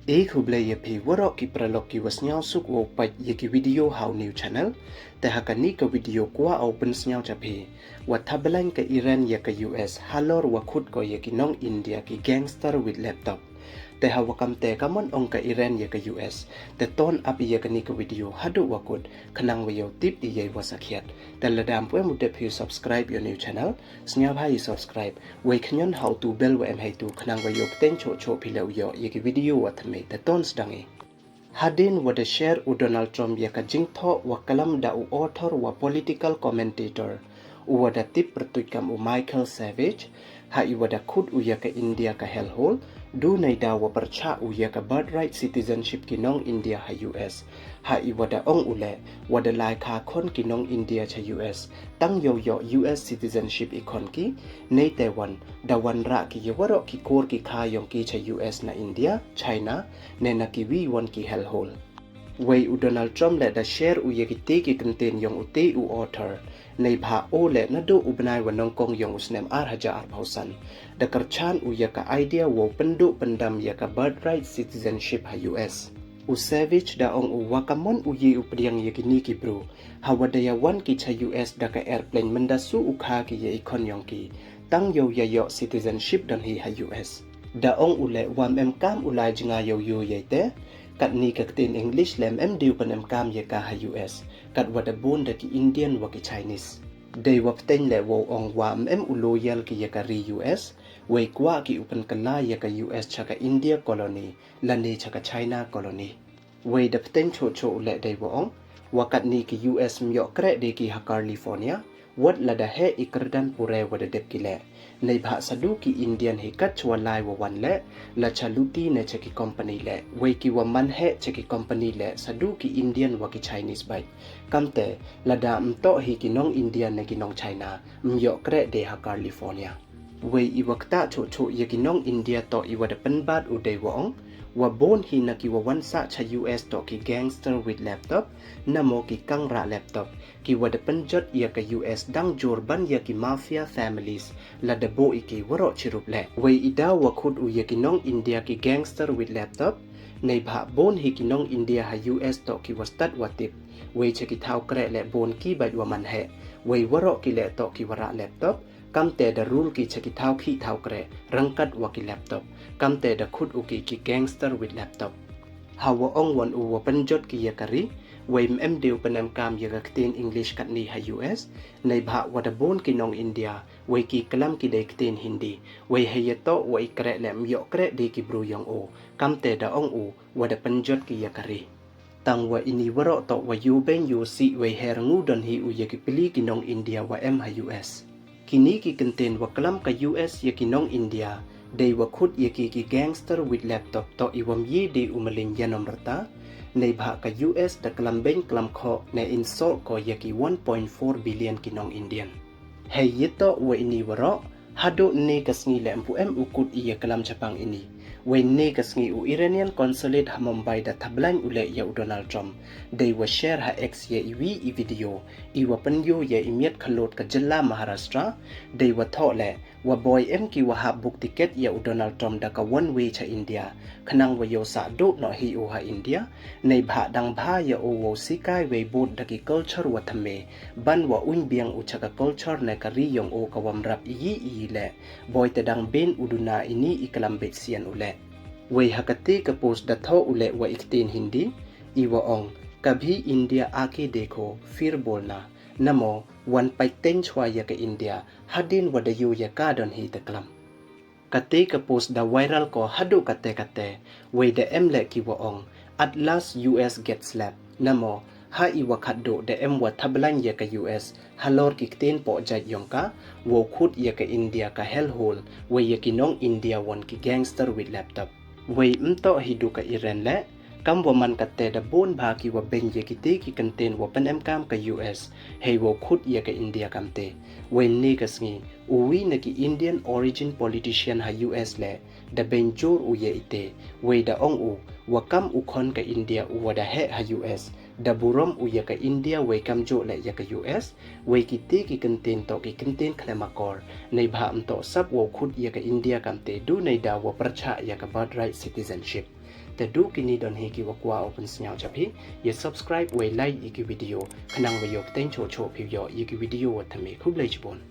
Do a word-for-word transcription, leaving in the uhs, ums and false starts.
E khublei ya phi waroh ki paralok ki wa sniawsuk wow pait ya ki video ha u new channel. Te ha kani ka video kwah u pynsniaw cha phi, wa thablaiñ ka Iran ya ka U S halor wa khut ko ya ki nong India ki gangster with laptop. Te ha wa kam te ka mon ong ka Iran ya ka U S, te ton ap ya kani ka video haduh wa kut khnang wa yow tip i ya i wa sakhiat. Te lada ym pu em u dep phi u subscribe ya u new channel, sniawbha i subscribe, wei khñion ha u tu bell wa em hei tu khnang wa yow pteng choh choh phi le u yoh ya ki video wa thymme. Te ton sdang i. Hadien wa da share u Donald Trump ya ka jingthoh wa klam da u author wa political commentator u wa da tip pyrtuit kam u Michael Savage, ha i wa da khut u ya ka India ka hellhole, du neida wa pyrchah u ya ka birthright citizenship ki nong India ha U S. Ha i wa da ong u le, wa da lai kha khon ki nong India cha U S, tang yow yoh U S citizenship i khon ki, nei te wan da wanrah ki ya waroh ki kur ki kha yong ki cha U S na India, China, ne na ki wi wan ki hellhole. Wei u Donald Trump le da share u ya ki te ki kyntien yong u te u author, neibhah o le naduh u bnai wa nyngkong yong u snem ar hajar arphaw san, da kyrchan u ya ka idea wow pynduh pyndam ya ka birthright citizenship ha U S. U Savage da ong u wa ka mon u ye u pdiang ya kini ki bru, ha wa da ya wan ki cha U S da ka airplane mynda su u kha ki ya i khon yong ki, tang yow ya yoh citizenship don hi ha U S. Da ong u le wa ym em kam u lai jnga yow yoh ya i te, katni ka ktien English le ym em de u pynemkam ya ka ha U S, kat wa da bun da ki Indian wa ki Chinese. Dei wa pteng le wow ong wa ym em u loyal ki ya ka ri U S, wei kwah ki u pynkylla ya ka U S cha ka India colony, lane cha ka China colony. Wei da pteng choh choh u le dei wa ong, wa katni ki U S ym yoh kreh de ki ha California, wat lada heh i kyrdan pure wa da dep ki le. Neibhah sa du ki Indian hi kat chwa lai wa wan le, la cha luti ne cha ki company le, wei ki wa man heh cha ki company le, sa du ki Indian wa ki Chinese bait. Kam te, lada ym toh hi ki nong India ne ki nong China, ym yoh kreh de ha California. Wei i wa ktah choh choh ya ki nong India toh i wa da pynbat u dei wa ong, wa bun hi na ki wa wan sah cha U S toh ki gangster with laptop, namo ki kangrah laptop, ki wa da pynjot ya ka U S dang jur ban ya ki mafia families, lada buh i ki waroh chirup le. Wei i daw wa khut u ya ki nong India ki gangster with laptop, neibhah bun hi ki nong India ha U S toh ki wa stad wa tip, wei cha ki thaw kreh le bun ki bait wa man heh, wei waroh ki le toh ki wa rah laptop, kam te da rul ki cha ki thaw khih thaw kreh, ryngkat wa ki laptop, kam te da khut u ki ki gangster with laptop. Ha wa ong wan u wa pynjot ki ya ka ri, wei ym em de u pynemkam ya ka ktien English katni ha U S, neibhah wa da bun ki nong India, wei ki klam ki dei ktien Hindi, wei hei ya toh wa i kreh le ym yoh kreh de ki bru yong u, kam te da ong u, wa da pynjot ki ya ka ri. Tang wa ini waroh toh wa yoh beng yoh sih wei her ngu don hi u ya ki pli ki nong India wa em ha U S. Kini ki kyntien wa klam ka U S ya ki nong India, dei wa khut ya ki ki gangster with laptop toh i wa ym ye de u mylliñ yanom rta, neibhah ka U S da klam beng klam khoh ne insult ko ya ki one point four billion ki nong Indian. Hei ya toh wa ini waroh, haduh ne ka sngi le ym pu em u kut i ya klam chapang ini. Wei ne ka sngi u Iranian consulate ha Mumbai da thablaiñ u le ya u Donald Trump, dei wa share ha X ya i wi i video, i wa pynyoh ya i miat khalot ka jylla Maharashtra, dei wa thoh le, wa boi em ki wa hap book ticket ya u Donald Trump da ka one way cha India, khnang wa yow sah duh noh hi u ha India, neibhah dang bha ya u wow sikai wei bud da ki culture wa thymme, ban wa uiñ biang u cha ka culture ne ka ri yong u ka wa ym rap i yi i yi le, boi te dang bun u duna ini i klam beit sian u le. Wei ha kate ka post da thoh u le wa i ktien Hindi, i wa ong, "Kabhi India aake dekho, phir bolna," namo, "Wan pait teng chwa ya ka India, hadien wa da yoh ya ka don hi," te klam. Kate ka post da viral ko haduh kate kate, wei da em le ki wa ong, "At last U S gets slapped," namo, ha i wa khatduh da em wa thablaiñ ya ka U S halor ki ktien poh jait yong ka, wow khut ya ka India ka hellhole, wei ya ki nong India wan ki gangster with laptop. Wei ym toh hi du ka Iran le, kam wa man kate da bun bha ki wa beng ya kite ki kyntien wa pynemkam ka U S, hei wow khut ya ka India kam te. Wei ne ka sngi, u wi na ki Indian origin politician ha U S le, da beng jur u ya ite, wei da ong u, wa kam u khon ka India u wa da heh ha U S, da burom u ya ka India wei kamjooh le ya ka U S, wei kite ki kyntien toh ki kyntien khlem akor, neibhah ym toh sap wow khut ya ka India kam te du neida wa pyrchah ya ka birthright citizenship. Te du kini don hi ki wa kwah u pynsñiaw cha phi. Ya subscribe wei like ya ki video khnang wa yoh pteng choh choh phi yoh ya ki video wa thymme. Khublei chibun.